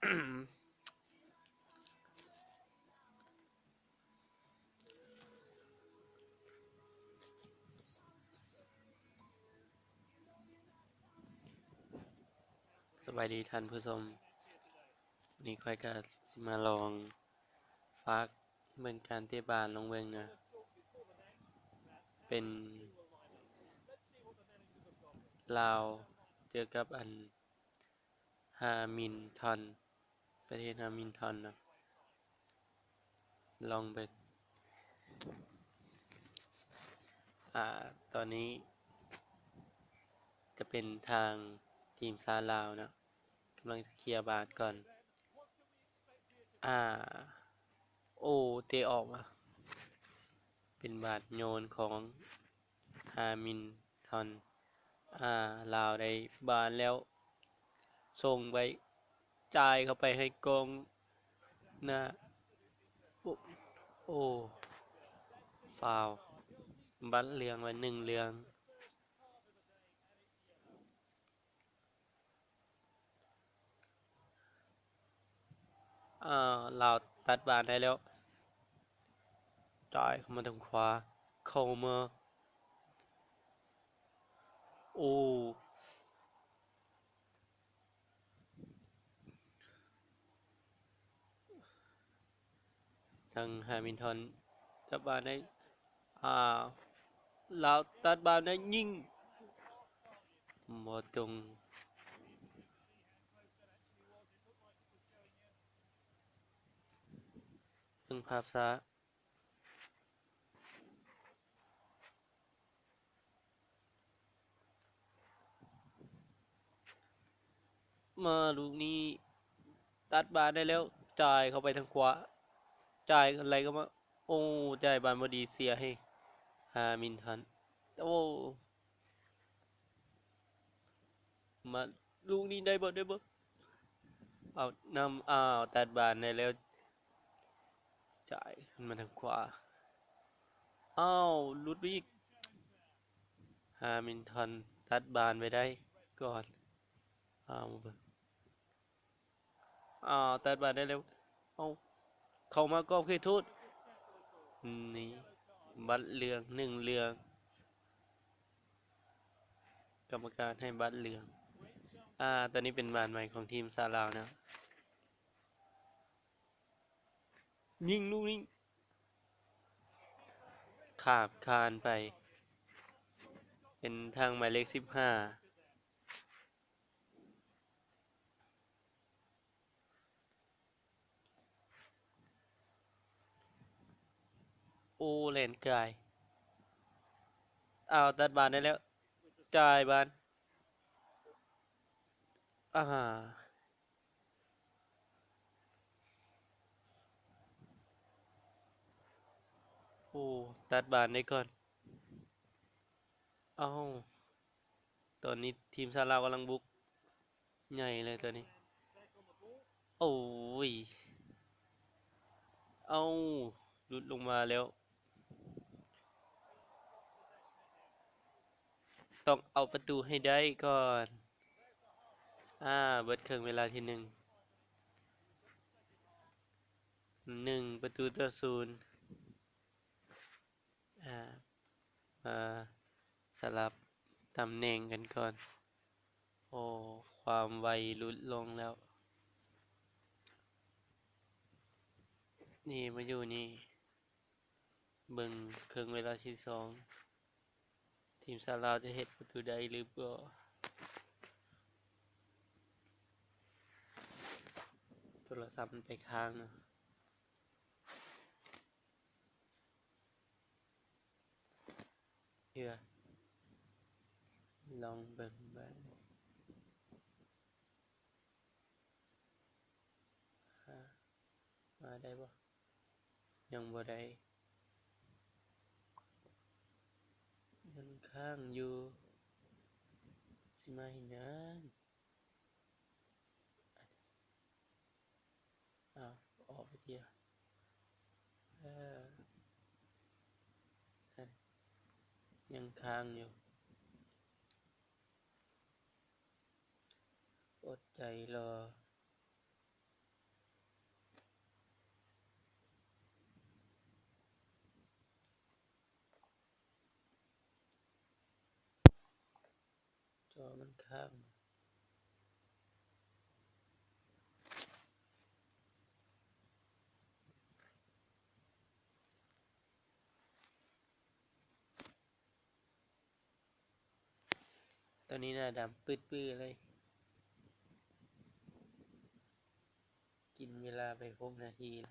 ສະບາຍດີທ່ານຜູ້ຊົມ, ນີ້ຂ້ອຍກະຊິມາລອງຝາກເບິ່ງການເຕະບານລອງເບິ່ງນະ, ເປັນລາວເຈີກັບອັນ ຮາມິນທອນ ປະເທດຮາມິນທອນເນາະ, ລອງເບິ່ງ. ອາ ຕອນນີ້ຈະເປັນທາງທີມຊາດລາວເນາະ, ກຳລັງຈະເຄຍບານກ່ອນ. ອາ ໂອ ເຕະອອກມາ, ເປັນບານໂຍນຂອງ ຮາມິນທອນ ອາ ລາວໄດ້ບານແລ້ວ ສົ່ງໄປ ຈ່າຍເຂົ້າໄປໃຫ້ກອງໜ້າ. ໂອ ໂອ ຟາວ, ບັດເຫຼືອງໄວ້ໜຶ່ງເຫຼືອງ. ອາ ລາວຕັດບານໄດ້ແລ້ວ, ຈ່າຍເຂົ້າມາທາງຂວາ, ເຂົ້າມາ ໂອ ທາງຮາມິນທອນຈັບບານໄດ້, ອາ ລາວຕັດບານໄດ້ ຍິງບໍ່ຕົງ. ເບິ່ງພາບຊ້າ, ມາລູກນີ້ ຕັດບານໄດ້ແລ້ວ, ຈ່າຍເຂົ້າໄປທາງຂວາ, ຈ່າຍໄຫຼເຂົ້າມາ, ໂອ້ ຈ່າຍບານບໍ່ດີ, ເສຍໃຫ້ຮາມິນທອນ. ໂອ້ ມາລູກນີ້ໄດ້ບໍ່ ໄດ້ບໍ່? ເອົານຳ, ອ້າວ ຕັດບານໄດ້ແລ້ວ, ຈ່າຍຂຶ້ນມາທາງຂວາ, ອ້າວ ຫຼຸດໄປອີກ. ຮາມິນທອນຕັດບານໄວ້ໄດ້ກ່ອນ, ອ້າວ ມາເບິ່ງ, ອ້າວ ຕັດບານໄດ້ແລ້ວ, ເອົາ ເຂົ້າມາກອບເຂດໂທດ, ນີ້ ບັດເຫຼືອງ ໜຶ່ງເຫຼືອງ, ກຳມະການໃຫ້ບັດເຫຼືອງ. ອາ ຕອນນີ້ເປັນບານໃໝ່ຂອງທີມຊາດລາວນະ. ຍິງລູກນີ້ ຂ້າມຄານໄປ ເປັນທາງໝາຍເລກສິບຫ້າ. ໂອ້ ແລ່ນກາຍ, ອ້າວ ຕັດບານໄດ້ແລ້ວ, ຈ່າຍບານ, ອາ ໂອ້ ຕັດບານໄດ້ກ່ອນ. ເອົ້າ ຕອນນີ້ທີມຊາດລາວກຳລັງບຸກໃຫຍ່ເລີຍຕອນນີ້. ໂອ້ຍ ເອົ້າ ຫຼຸດລົງມາແລ້ວ. ຕ້ອງເອົາປະຕູໃຫ້ໄດ້ກ່ອນ. ອາ ເບິດເຄິ່ງເວລາທີໜຶ່ງ ໜຶ່ງປະຕູຕໍ່ສູນ. ອາ ມາສະຫຼັບຕຳແໜ່ງກັນກ່ອນ. ໂອ້ ຄວາມໄວຫຼຸດລົງແລ້ວ. ນີ້ ມາຢູ່ນີ້ ເບິ່ງເຄິ່ງເວລາທີສອງ ທີມຊາດລາວຈະເຮັດປະຕູໄດ້ຫຼືບໍ່. ໂທລະສັບມັນໄປຄ້າງເນາະ. ເທື່ອ ລອງເບິ່ງບາດນີ້ ຫາ ມາໄດ້ບໍ່? ຍັງບໍ່ໄດ້ ຍັງຄ້າງຢູ່. ຊິມາເຮັດຫຍັງ? ອ້າວ ອອກໄປເທື່ອ. ເອີ ນັ້ນ ຍັງຄ້າງຢູ່. ອົດໃຈລໍ. ກໍມັນຄ້າງ. ຕອນນີ້ໜ້າດຳປຶດປືເລີຍ. ກິນເວລາໄປຫົກນາທີລະ.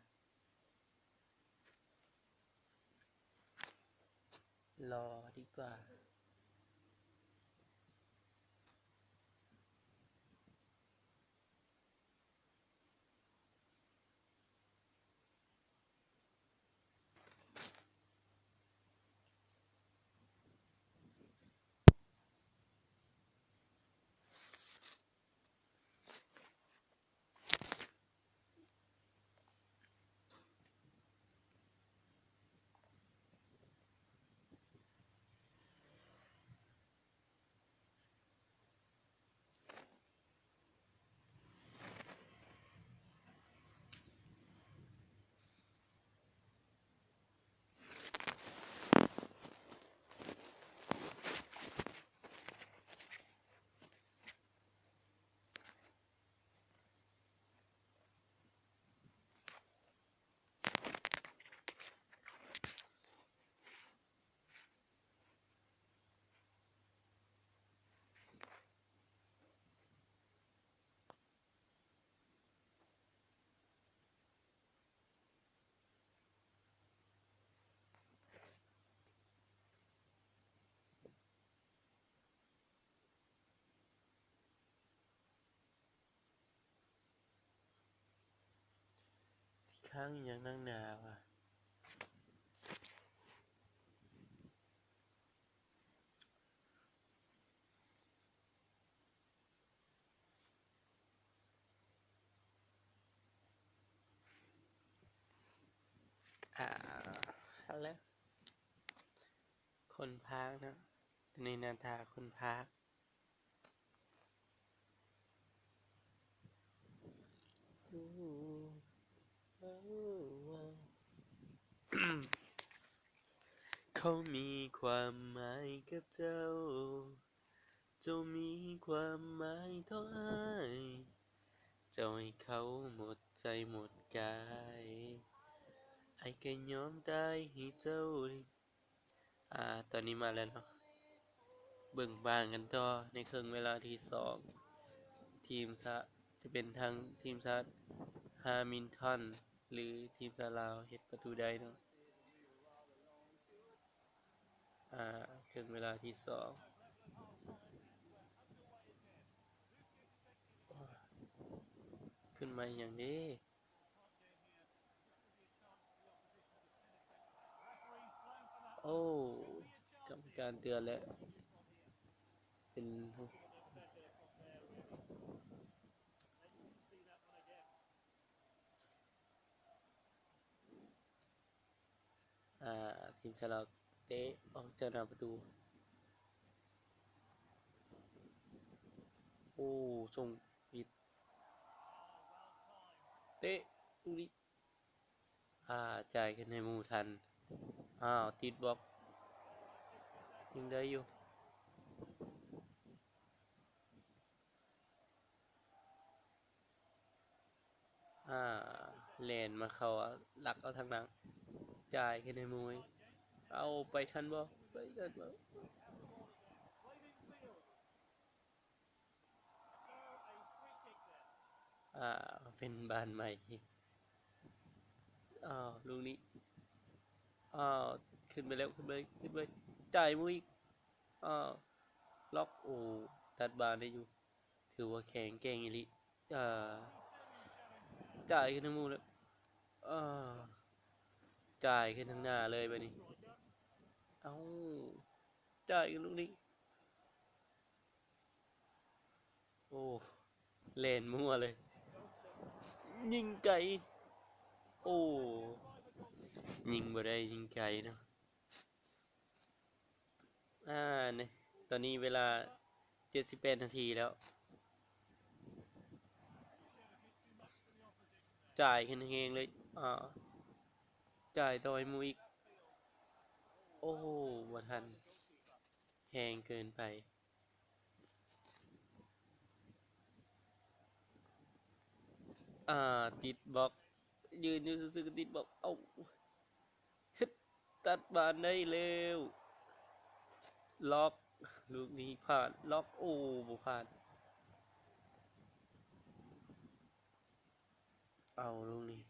ລໍດີກວ່າ. ຊິຄ້າງອີ່ຫຍັງນັກໜາວະ? ອ່າ ເອົາແລ້ວ ຄົນພາກເນາະ ໃນໜ້າຕາຄົນພາກ. ເຂົາມີຄວາມໝາຍກັບເຈົ້າ ເຈົ້າມີຄວາມໝາຍຕໍ່ອ້າຍ ເຈົ້າໃຫ້ເຂົາໝົດໃຈໝົດກາຍ ອ້າຍກໍຍອມຕາຍໃຫ້ເຈົ້າ. ອ່າ ຕອນນີ້ມາແລ້ວເນາະ ເບິ່ງບາງກັນຕໍ່ໃນເຄິ່ງເວລາທີສອງ ທີມຊາດ ຈະເປັນທາງທີມຊາດຮາມິນທອນ ຫຼື ທີມຊາດລາວເຮັດປະຕູໄດ້ເນາະ. ອ່າ ເຄິ່ງເວລາທີສອງ ຂຶ້ນມາອີ່ຫຍັງເດ້? ໂອ້ ກຳມະການເຕືອນແລ້ວ ເປັນ ອ່າ ທີມຊາດລາວເຕະອອກຈາກໜ້າປະຕູ. ໂອ້ ສົ່ງຜິດ ເຕະລູກນີ້ ອ່າ ຈ່າຍຂຶ້ນໃຫ້ໝູ່ທັນ. ອ້າວ ຕິດບລັອກ ຍິງໄດ້ຢູ່. ອ່າ ແລ່ນມາເຂົ້າ ລັກເອົາທາງຫຼັງ ຈ່າຍຂຶ້ນໃຫ້ໝູ່ອີກ. ເອົາ ໄປທັນບໍ່? ໄປທັນບໍ່? ອ່າ ເປັນບ້ານໃໝ່. ອ້າວ ລູກນີ້ ອ້າວ ຂຶ້ນໄປແລ້ວ ຂຶ້ນໄປ ຂຶ້ນໄປ ຈ່າຍໝູ່ອີກ. ອ້າວ ລັອກ ໂອ້ ຕັດບານໄດ້ຢູ່ ຖືວ່າແຂງແກ່ງອີ່ຫຼີ. ອ່າ ຈ່າຍຂຶ້ນທາງໝູ່ແລ້ວ ອ່າ ຈ່າຍຂຶ້ນທາງໜ້າເລີຍບາດນີ້. ເອົ້າ ຈ່າຍກັນລູກນີ້ ໂອ້ ແລ່ນມົ້ວເລີຍ ຍິງໄກ ໂອ້ ຍິງບໍ່ໄດ້ ຍິງໄກເນາະ. ອ່າ ນີ້ ຕອນນີ້ເວລາເຈັດສິບແປດນາທີແລ້ວ ຈ່າຍຂຶ້ນແຮງເລີຍ ອ່າ ຈ່າຍຕໍ່ໃຫ້ໝູ່ອີກ ໂອ້ ບໍ່ທັນ ແຮງເກີນໄປ. ອ່າ ຕິດບລັອກ ຢືນຢູ່ຊື່ໆກໍຕິດບລັອກ. ເອົ້າ ເຮັດ ຕັດບານໄດ້ແລ້ວ ລັອກ ລູກນີ້ຜ່ານ ລັອກ ໂອ້ ບໍ່ຜ່ານ. ເອົາ ລູກນີ້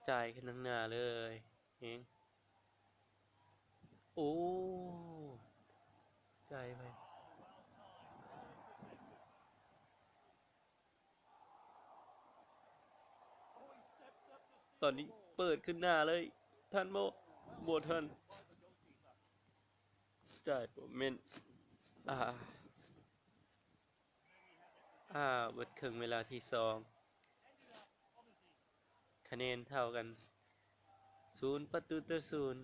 ຈ່າຍຂຶ້ນທາງໜ້າເລີຍ ເຮງ ໂອ້ ຈ່າຍໄປ. ຕອນນີ້ເປີດຂຶ້ນໜ້າເລີຍ ທັນບໍ່? ບໍ່ທັນ ຈ່າຍບໍ່ແມ່ນ. ອ່າ ອ່າ ເບິດເຄິ່ງເວລາທີສອງ ຄະແນນເທົ່າກັນ ສູນປະຕູຕໍ່ສູນ.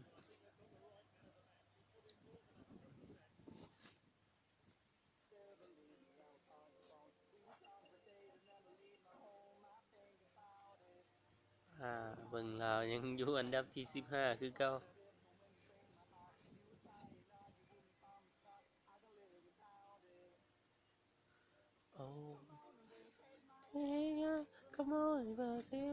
ອ່າ ເບິ່ງລາວຍັງຢູ່ອັນດັບທີສິບຫ້າຄືເກົ່າ. ໂອ້ ເຮີຍ ຂະໂມຍເບີເຊ.